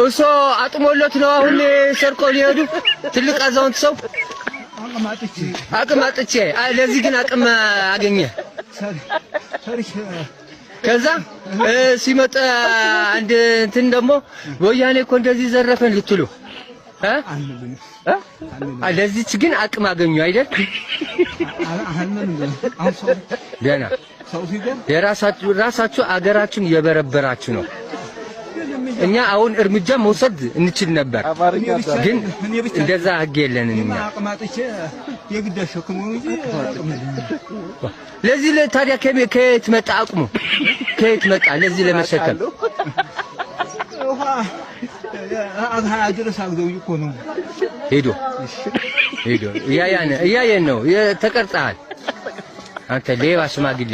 እሶ አጥሞሎት ነው አሁን ሰርቆ ሊሄዱ ትልቅ አዛውንት ሰው። አቅም አጥቼ፣ ለዚህ ግን አቅም አገኘ። ከዛ ሲመጣ አንድ እንትን ደግሞ ወያኔ እኮ እንደዚህ ዘረፈን ልትሉ፣ ለዚች ግን አቅም አገኙ አይደል? ደህና የራሳችሁ ራሳችሁ አገራችሁን እየበረበራችሁ ነው። እኛ አሁን እርምጃ መውሰድ እንችል ነበር፣ ግን እንደዛ ህግ የለንም እኛ። ለዚህ ታዲያ ከየት መጣ አቅሙ? ከየት መጣ ለዚህ ለመሸከም? ሄዶ ሄዶ እያየን ነው። ተቀርጸሃል አንተ ሌባ ሽማግሌ።